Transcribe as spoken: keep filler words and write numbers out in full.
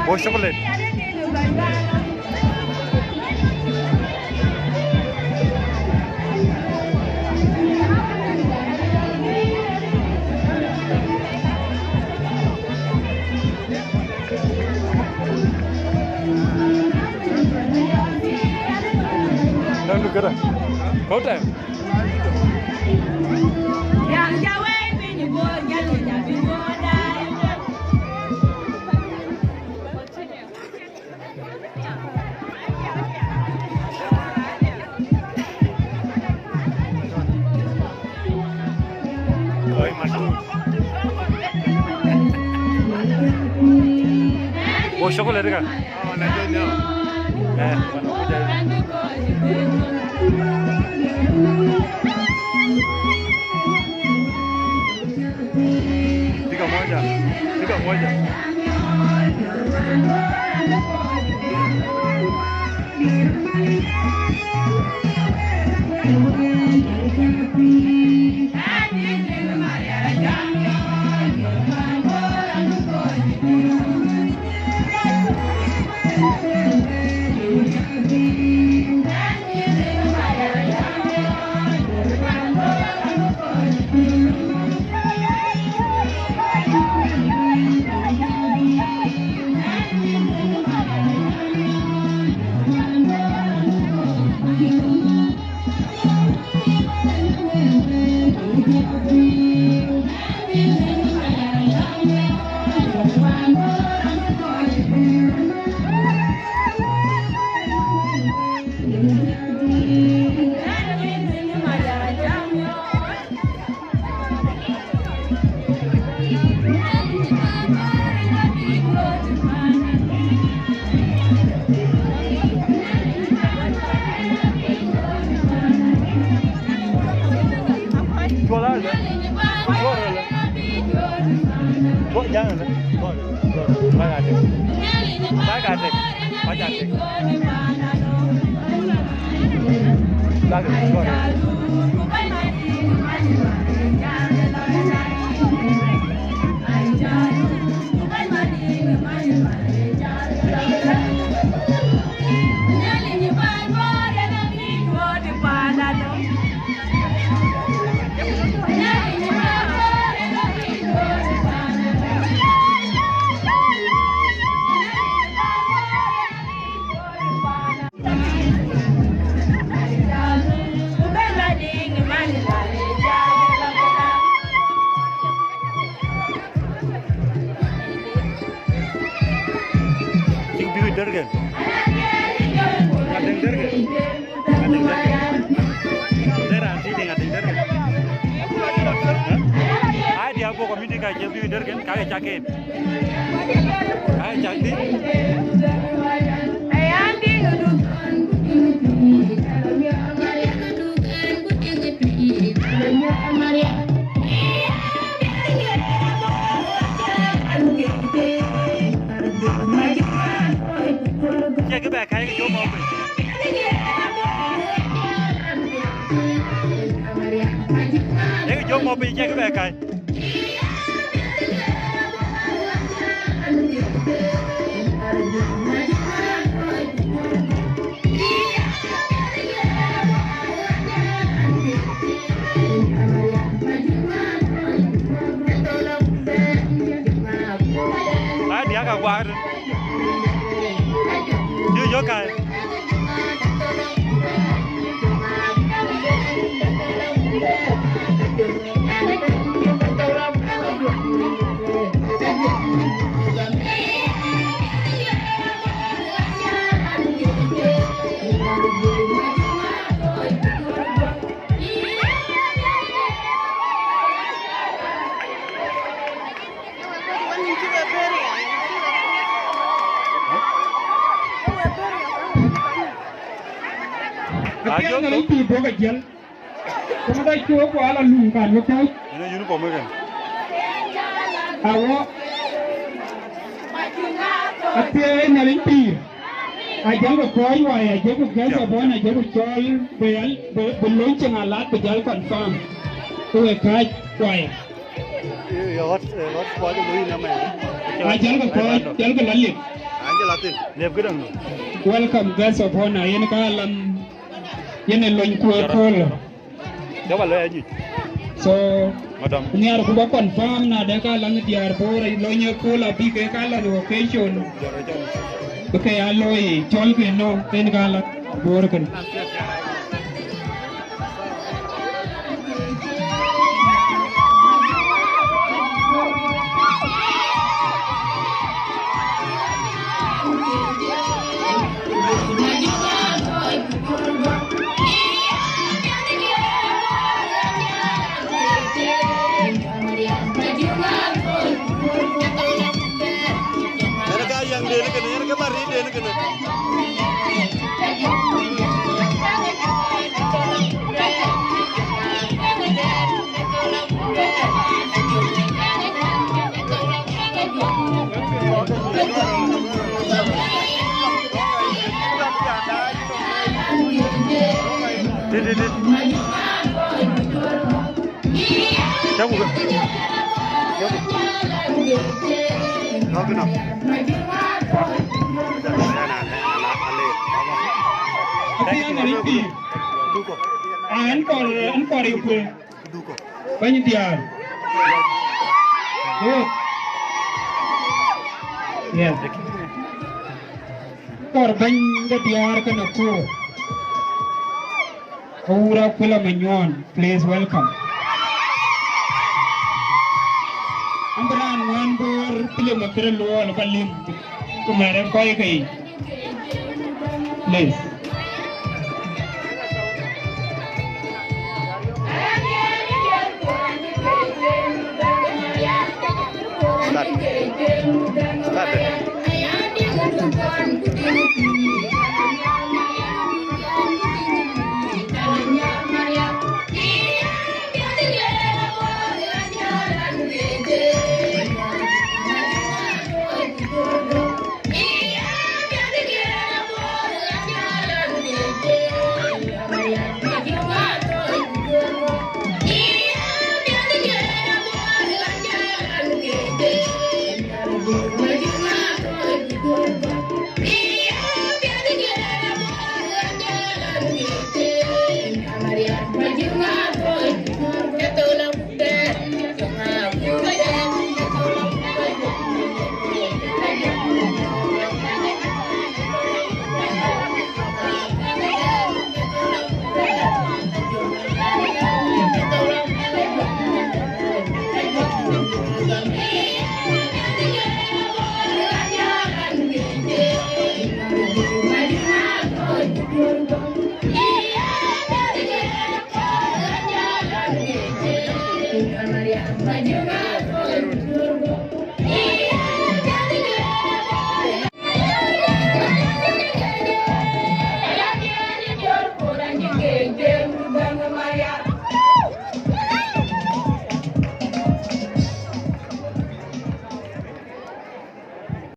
Boy chocolate. Këdë? Kɔ̈u tɛ̈. Oi, mashkuru. Wo chocolate ka? Eh, Dakika moja. Dakika moja. Cïk bï dërken. Adëŋ dërken. Adëŋ dërken. Dë raan tïc dëŋ adëŋ dërken. Ai diäk bɔ̈ community ka cï bï dërken, ka ke cak en. Ka ke cak dï. Cï kë bɛ käi, ke jɔ mɔ̈u piny. Ee, ke jɔ mɔ̈u piny, cï kë bɛ käi. Ai diäk aguaar. Yï yök käi. Apiɛth Nhialic pïïr duɔ̈k ajiël. Ku mɛn dɔc cuɔɔk ku ala lum kan wek kɔc. Ënë uniform ëkën. Awo. Apiɛth Nhialic pïïr. Ajäl ke kɔc wai, ajäl ke guest of honour, ajäl ke cɔl bï, bï, bï lööny cieŋ alat bï jäl confirm. Ke wek kääc wai. Ajäl ke kɔc, jäl ke la liep. Liep këdäŋ. Welcome guest of honour, yen ka lam, yen ë lony ku ëköölë. Jɔba lɔ ya nyuc. So, madam, nhiaar ku ba confirm na de ka laŋ diäär Bor, lony ëköölë abï ke ka la location. Bï ke ya looi, cɔl ke no, en ka la Bor kën. Den kënë, yen ke bä riiden kënë. Dit, dit, dit. Cäku ke. Cäku. Lɔ̈k nɔ. Apiɛŋ ë rïc pïïr. Duko. Ah, ɛn kɔr, ɛn kɔr ë kuëë. Duko. Bɛ̈ny diäär. Good. Yes. Kɔr bɛ̈ny de diäär kënë kuur. Ke wur Akuila Manyuɔn, please welcome. An bï raan ŋuan bɔ̈ɔ̈r film akërë luɔɔl ba lim, ku mɛ̈r ë kɔc ke yic. Please. Start. Start.